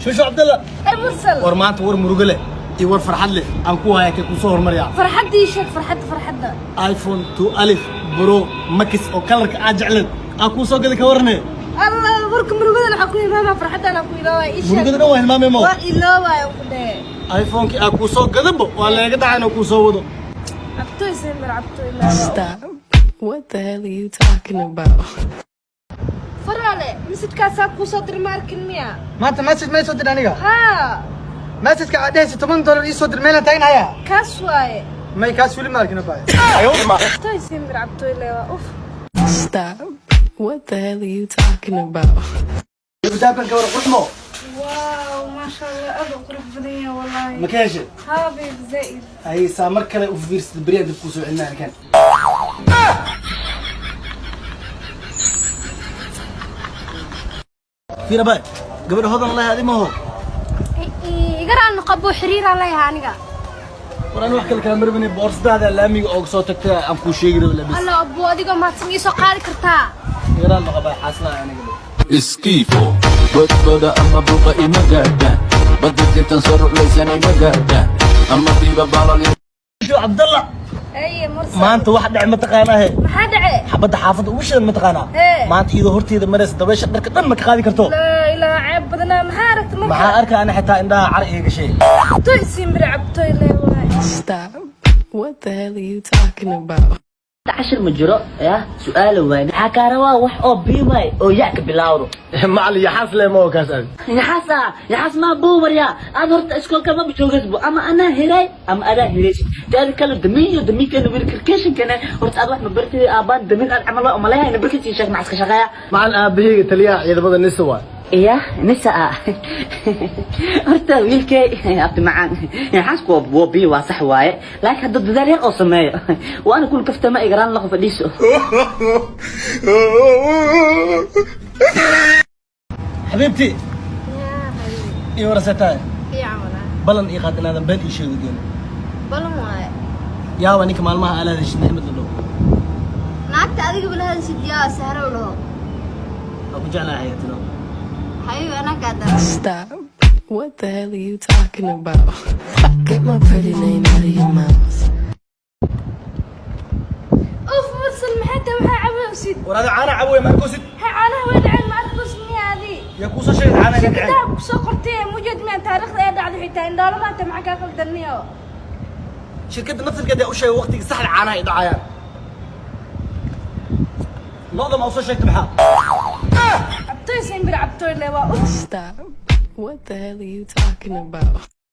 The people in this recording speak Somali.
Shushu Cabdalla. Ay, Mursal. War maanta war murugo leh iyo war farxad leh aan ku haya, kee kusoo hormaraya? Farxaddii sheeg, farxadda, farxadda. iPhone 12 Pro Max oo colorka aad jecleed aan kuu soo gaday, ka warane? Allah, warka murugada waxaa ku hilmaamaa, farxaddan aan ku iloobaya, ii sheeg. Murugada dhan waa hilmaamay mo. Waa iloobaya ku dhee. iPhone-kii aan kuu soo gadabo waa leega dhacay inuu kuu soo wado. Cabtoy simir, cabtoy laawa. Stop. What the hell are you talking about? Faraale, messagekaasaa kuu soo dir, ma arkin miya? Maanta message may soo dir aniga. Haa. Messageka aad dhehaysa $10 ii soo dir, meelaan taagnahayaa. Kaas waaye. May, kaas weli ma arkin, abaayo. Cabtoy simir, cabtoy leewa, uf. Stop. What the hell are you talking about? Dahabkan ka war, qurxmo? Wow, maasha Allah, aad u qurux badan yahay wallahi. Ma ka heshay? Haa babe, zaid. Ay, saa mar kale u fiirsada, beri aan dib kuu soo celinaa kan. Fiira baay, gabadha hodan lahay adi maho. Igaraan noqo, xiriiraan leeyahay aniga. War aan wax kale kaa marmani, boorsadaada laamiga ooga soo tagtay aan kuu sheegi rabo labis. Alla abuu, adigoo mahadsan, ii soo qaadi kartaa? Igaraan noqo baay, xaasilaa aniga. Iskiifo bodboda ama buqa ima gaadhaan, badda jirtan soo ruclaysan ima gaadhaan ama biiba balal. Shushu Cabdalla. Aye, Mursal. Maanta wax dhacay ma taqaanaa he? Maxaa dhacay? Xabadda xaafadda ugu shidan ma taqaanaa? Hee. Maanta iyadoo horteeda maraysa dabeysha dharka dhan ma ka qaadi karto. Laa ilaaha, ceeb badanaa, maxaa aragta marka? Maxaa arkaa ana, xitaa indhaha car iiga gashay. Cabtoy simir, cabtoy leewaay. Stop. What the hell are you talking about? Cashir ma jiro ya su-aalo waay, maxaa kaa rabaa wax oo biimay oo ya ka bilaawdo? Macali, yaxaas le ma oo kaas adi. Yaxaas ah, yaxaas maa buuwarya aad horta iskoolka maba joogasbo, ama anaa helay ama adaa helaysid. Taada kale damiyo damiinkana wirkarkeshinkana horta aad wax ma bartid, aabaan damin aad camal waa umaleeyayna barkasii sheeg maxaska shaqeeya. Macalin, aabaheyga taliyaha ciidamada NISA waay. Iya, nisa ah. Horta wiilkay abti macaan, yaxaasku waa biyo, waa sax waaye, laakiin hadda dadaal yar oo sameeyo waana kul kaftama igaraan laqo fadhiiso. Xabiibti. Yaa xabiibi. Iyo warasataay. Fiican walaa. Ballan ii qaad inaadan been ii sheegi doonin. Balan waaye. Yaaba ninka maalmaha aala hadashid, Maxamed la dhow? Naagta adiga bala hadashid yaa sahrow laho. Waa ku jeclahay xayaatino. Xabiibi, anaa kaa daran. Stop. What the hell are you talking about? Get my pretty name out of your mouth. Uf, Mursal, maxay tahay waxaa cabowsid? War adi caana caboy, ma arkoosid? Maxay caanaha way dhaceen, ma arkoosid miya adi? Yaa kuusoo sheegay caana inay dhaceen? Kitaab kusoo qortay mujad miya taariikhda ee dhacday, xitaa indhaalo maanta maxaa kaa qaldaniyo? Shirkadda naftirkeeda u sheegay waqtiga saxda caanaha ay dhacayaan. Lo'da ma usoo sheegtay maxaa? Cabtoy simbir, cabtoy le waa, uf. Stop. What the hell are you talking about?